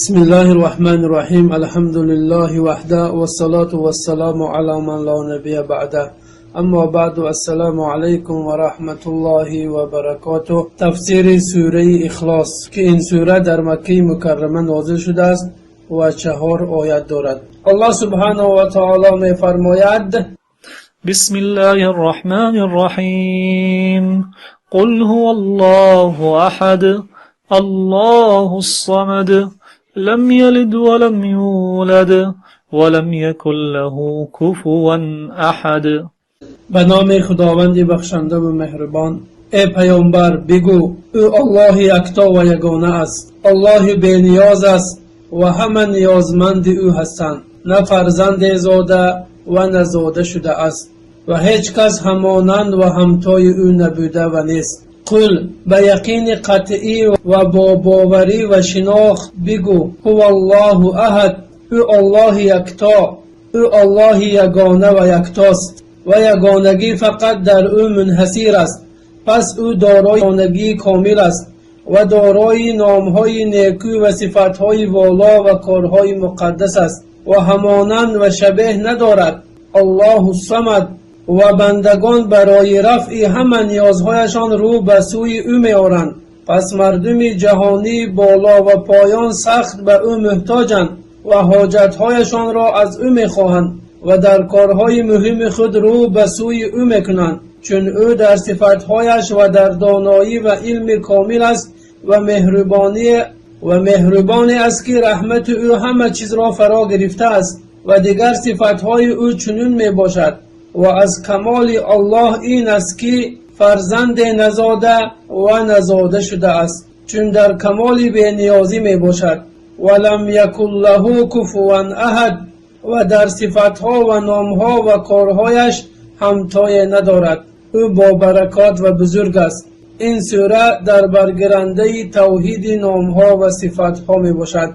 بسم الله الرحمن الرحيم. الحمد لله وحده، والصلاة والسلام على من لا نبي بعده. أما بعد، السلام عليكم ورحمة الله وبركاته. تفسیر سوره اخلاص که این سوره در مکه مکرمه نازل شده است و 4 آیت دارد. الله سبحانه و تعالی می فرماید: بسم الله الرحمن الرحيم. قل هو الله أحد، الله الصمد، لم يلد ولم يولد ولم يكن له كفوا أحد. به نام خداوند بخشنده و مهربان. ای پیامبر، بگو: او الله یکتا و یگانه است. الله بینیاز است و همه نیازمند او هستند. نه فرزند زاده و نه زاده شده است و هیچ کس همانند و همتای او نبوده و نیست. قل، به یقین قطعی و با باوری و شناخت بگو: هو الله احد، او الله یکتا، او الله یگانه و یکتاست و یگانگی فقط در او منحصر است. پس او دارای یگانگی کامل است و دارای نامهای نیکو و صفتهای والا و کارهای مقدس است و همانند و شبیه ندارد. الله الصمد، و بندگان برای رفع همه نیازهایشان رو به سوی او میآورند. پس مردم جهانی بالا و پایان سخت به او محتاجند و حاجتهایشان را از او میخواهند و در کارهای مهم خود رو به سوی او میکنند، چون او در صفتهایش و در دانایی و علم کامل است و مهربانی و مهربانی است که رحمت او همه چیز را فرا گرفته است و دیگر صفتهای او چنین می باشد. و از کمال الله این است که فرزند نزاده و نزاده شده است، چون در کمال بینیازی می باشد. ولم یکن له کفوا احد، و در صفتها و نامها و کارهایش همتای ندارد. او با برکات و بزرگ است. این سوره در برگیرنده توحید نامها و صفتها می باشد.